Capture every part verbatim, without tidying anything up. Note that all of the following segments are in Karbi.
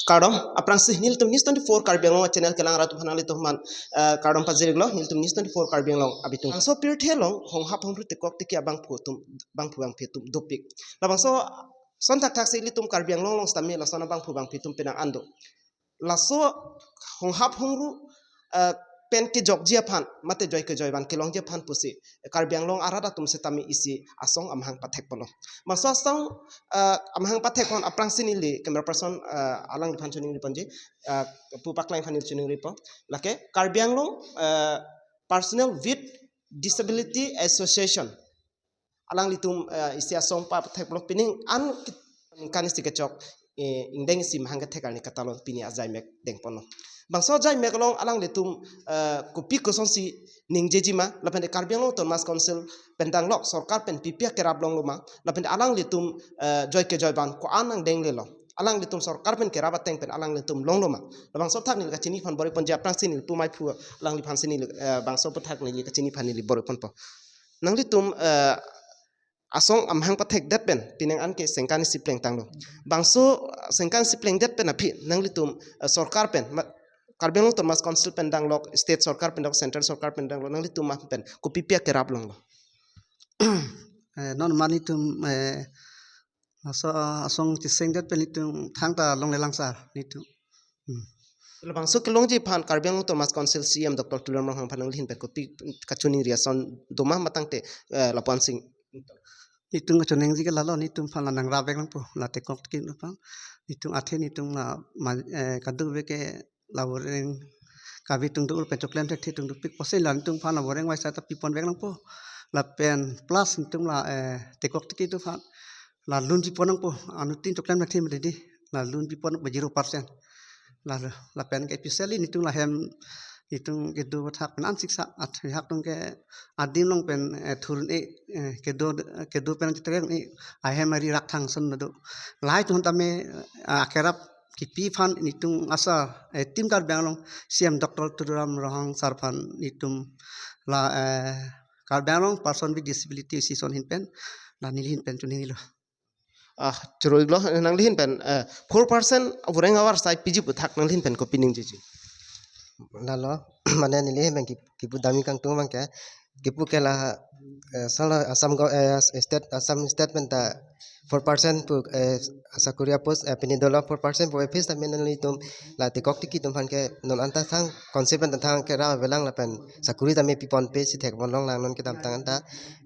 Kardom, aphrangsi nelitum News twenty-four Karbi Anglong channel kelang rat aphan nanglitum aphan, eh, kardom pajir-iklo, nelitum News twenty-four Karbi Anglong abitung. Bangso pirthe along honghap honghru tekok teke abangphu atum, bangphu bangphi atum dopik. Labangso ason thakthaksi ilitum Karbi Anglong along sitame lason abangphu bangphi atum penang an do. Laso honghap honghru, eh, pen kejokji aphan, mate joi kejoi van kelongji aphan pusi Karbi Anglong arat atum sitame isi asong amahang pathek pulo. Bangso asong, eh, amahang pathek aphan aphrangsi neli camera person, eh, alangliphan choningri ponji, eh, pu paklang aphan neli choningri po. Lake Karbi Anglong, eh, Personnel with Disability Association, alanglitum, eh, isi asong pathek pulo, pining an ki-, ningkan isi kechok, eh, ingdeng isi mahang kethek arni katalon pini ajaimek dengponlo. Bangso ajaimek along alanglitum, eh, kopi kosonsi ningjejima, lapen Karbi Anglong Autonomous Council pen danglok sorkar pen pipi akerap longlo ma, lapen alanglitum, eh, joi kejoi van ko-an nangdenglelo. Alanglitum sorkar pen kerap ateng pen alanglitum longlo ma. Labangso athak neli kachini aphan bor-i ponji, aphrangsi neli pu maiphu alangliphansi neli, eh, bangso athak neli kachini aphan neli bor-i ponpo. Nanglitum, eh, asong amahang pathekdet pen pining an ke sengkan isi plengtanglo. Bangso, eh, sengkan isi plengdet pen aphi nanglitum, eh, sorkar pen, ma-, Karbi Anglong Autonomous Council pen danglok, state sorkar pen danglok, central sorkar pen danglok, nanglitum aphan pen kopi pi akerap longlo? Eh, non ma nelitum, eh, laso, ah, asong chesengdet pen nelitum thangta longle lang sir, nelitum. Hmm. Labangso kelongji aphan Karbi Anglong Autonomous Council C E M Doctor Tuliram Ronghang aphan nangli ahin pen kopi kachoningri ason do ma, matangte, eh, lapu-an si? Nelitum kachoningri ke lalo, nelitum aphan la nangrap vek nangpo, la tekok teke aphan. Nelitum athe nelitum la ma-, eh, kadokave ke la voreng kave atum do-ur pen choklem thekthe atum dopik pusi la nelitum aphan la voreng vaisa ta pipon vek nangpo. Lapen plus nelitum la, eh, tekok teke atum aphan la loan pipon nangpo, anuttin choklem thekthe mati di. La loan pipon nangpo zero percent. La, lapen ke officially nelitum la hem, nelitum kedo athak pen an siksa, athak atum ke adim along pen, eh, thurun-e, eh, kedo, kedo pen chitren-e, ahem ari rak thang ason do. Lahai atum tame, eh, akerap kipi aphan nelitum asar, eh, Team Karbi Anglong C E M Doctor Tuliram Ronghang sir aphan nelitum la, eh, Karbi Anglong Person with Disability Association ahin pen, la neli ahin pen choningrilo. Ah, choro-iklo, nangli ahin pen, eh, four percent voreng avarsai piji pu athak nangli ahin pen kopi ningjeji? Lalo, mane neli ahin pen ki-, kipu dam-ik kangtung abang ke, kipu ke la, eh, sala Assam go-, eh, state, Assam state pen ta four percent pu, eh, sakori apost, eh, pini dolo four percent pu office ta, mane nelitum la tekok teke atum aphan ke non anta thang, council pen ta thang kerap avelang lapen sakori tame piponpe si thekpon longlang non kedamtang anta.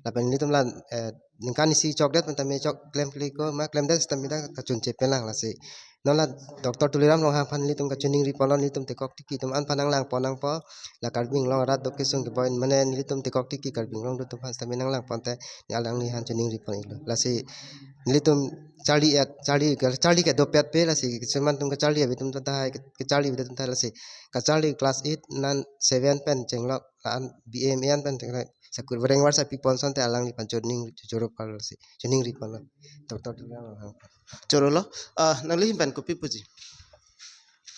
Lapen nelitum la, eh, ningkan isi chokdet pen tame chok klemkle ko ma klemdet sitame ta kachunche pen lang lasi. Non la Doctor Tuliram Ronghang aphan nelitum kachoningri ponlo, nelitum tekok teke atum an aphan nanglangpon nangpo. La Karbi Anglong arat dok kesung keboi, mane nelitum tekok teke Karbi Anglong atum aphan sitame nanglangpon te, neli alangli ahin choningri pon-iklo. Lasi nelitum charli et, charli, charli ke dopet pe, lasi kisuman atum kacharli ave atum ta tahai, kacharli ave atum ta lasi. Kacharli class eight, nine, seven pen chenglok, la-an B A M A an pen chenglok. Sakori voreng avarsai pipon asonte alangliphan choning, choro pal si, choningri ponlo. Doctor Tuliram Ronghang. Chorolo, ah, nangli ahin pen kopi puji?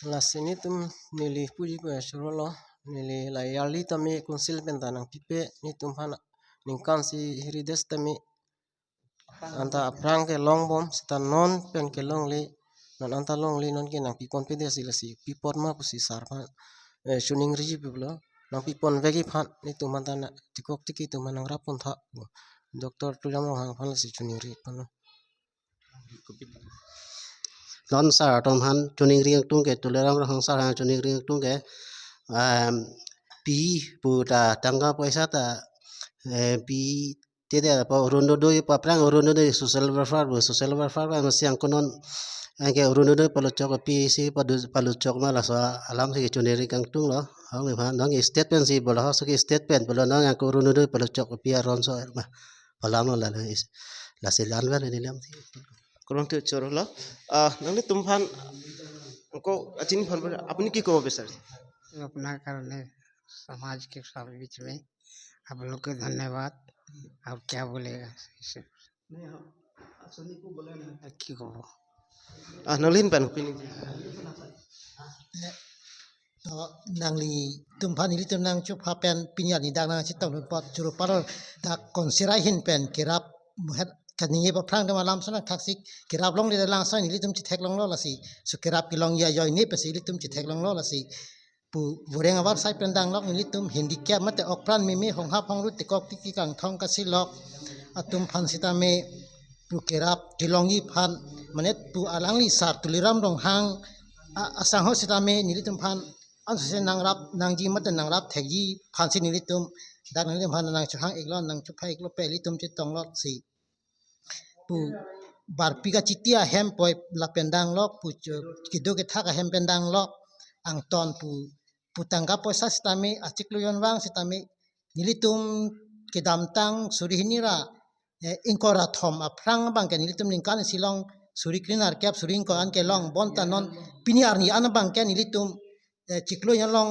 Lasi nelitum neli puji ko chorolo, neli la yearly tame council pen ta nangpipe, nelitum aphan ningkan isi hiri des tame anta aphrang ke longbom, seta non pen ke longle, non anta longle, non ke nangpiponpe desi lasi, pipot ma pusi sir aphan, eh, choningri pulo, nangpipon vekji aphan, nelitum anta na tekok teke atum aphan nangrap pontha, Doctor Tuliram Ronghang aphan lasi choningri ponlo. Non sir atum aphan choningri kangtung ke, Tuliram Ronghang sir aphan choningri kangtung ke, em, pi pu ta tangka poisa ta, eh, pi tide apa Orunodoi pa aphrang Orunodoi social welfare pu, social welfare pa masi angkonon anke Orunodoi palochok pi si padu-, palochok ma laso alam si choningri kangtunglo. Hong iphan dong state pen si bolo, so ke state pen bolo nang angko Orunodoi palochok pi aron so ma. Palam lo lalo is. Lasi lan van ini lam si. Kurang tu chorolo. Ah, nanglitum aphan ko achini aphan bor-, apni ki kobo bisar? अपना करने समाज के सब बीच में आप लोग को धन्यवाद। और क्या बोलेगा इसे? नहीं, हम सुनी को बोले ना। কি কব? Ah, nangli ahin pen kopi ning? To nanglitum aphan, ilitum nangchopha pen pini arni dak nangchetong apot choro pal dak council ahin pen kerap muhet kaningje aphrang atum alam ason thaksi kerap longle lang ason nelitum chetheklonglo lasi. So kerap kelongji ajoine pensi ilitum chetheklonglo lasi. Pu voreng avar sai pen danglok nelitum handicap mate okpran meme honghap hongru tekok tiki kangthong kasilok atum aphan sitame pu kerap kelongji aphan mane pu alangli Sar Tuliram Ronghang a-, asangho sitame nelitum aphan ansose nangrap nangji mate nangrap thekji aphansi nelitum dak nelitum aphan nangchohang iklo nangchopha iklo pu ilitum chetonglo si. Pu barpi kachiti ahem poi lapen danglok pu cho-, kedo kethak ahem pen danglok angton pu pu tangka poisa sitame achiklo jonvang sitame nelitum kedamtang suri hini ra, eh, ingkoi ra thom aphrang abangke nelitum ningkan isi along suri kre nerkep suri ingkoi an kelong bonta non pini arni an abangke nelitum, eh, chiklo jon along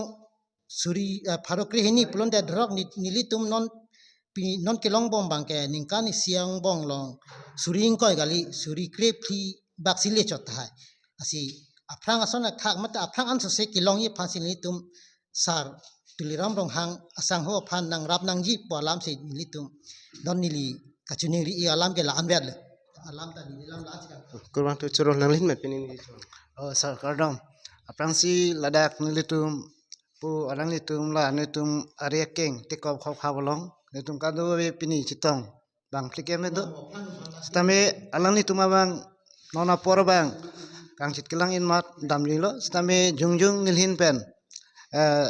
suri, eh, pharo kre hini pulote dorok ni-, nelitum non pi-, non kelongbom abangke ningkan isi angbong along suri ingkoi kali suri kre phli baksi le chot tahai. Lasi aphrang ason athak mate aphrang ansose kelongji aphansi nelitum Sar Tuliram Ronghang asangho aphan nangrap nangji pu alamsi nelitum don neli kachiningri-i alam ke la-an vet le. Alam ta neli alam la-an si kang. Kurvangthu choro nanglin mat pini neli choro. Oh, sir, kardom. Aphrangsi ladak nelitum pu alanglitum la nelitum ari akeng tekok hok hap along nelitum kadokave pini chetong bang phlikeme do. Sitame alanglitum abang non apor abang kangchit kelang inmat damjilo. Sitame jongjong nelihin pen, eh,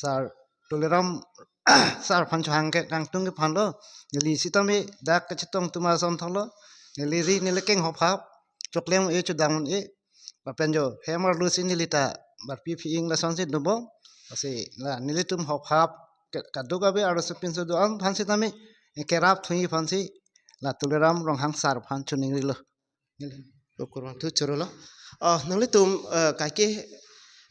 Sar Tuliram Sar aphan chohang ke kangtung ke aphan lo. Neli sitame dak kachetong atum ason thanglo. Neli ri neli keng hop hap. Choklem e chodang e. Lapen jo hem arlo si neli ta barpi phi-ing lasonsi dobom. Lasi la nelitum hop hap ke-, kadokave arloso pinso do-an aphan sitame kerap thuji aphansi la Tuliram Ronghang Sar aphan choningrilo. Kurvangthu choro lo. Ah, nanglitum, eh, kaike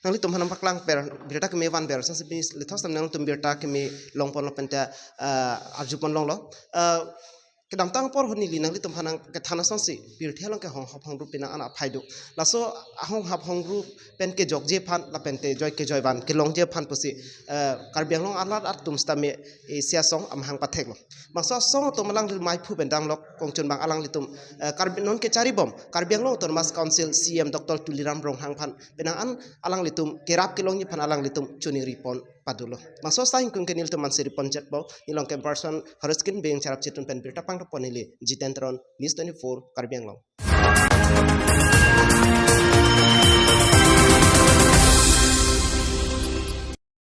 nanglitum aphan nangpaklang per birta keme van per sasi pini lethos tam nanglitum birta keme longpon lo pente, eh, arjupon longlo. Eh, kedamtang apor ho neli nanglitum aphan nangkethan asonsi pirthe along ke honghap hongru penang an aphai do. Laso ahonghap hongru pen kejokji aphan lapente joi kejoi van kelongji aphan pusi, eh, Karbi Anglong arat atum sitame isi asong amahang patheklo. Bangso asong atum alangli maiphu pen danglok kongchun bang alanglitum, eh, Karbi non kecharibom Karbi Anglong Autonomous Council C E M Doctor Tuliram Ronghang aphan penang an alanglitum kerap kelongji aphan alanglitum choningripon padulo. Bangso asai ingkung ke nelitum mansi ripon chekpo, neli along ke person Horiskin Beng Charap Chitun pen birta pangtopon neli Jitendron, News twenty-four, Karbi Anglong.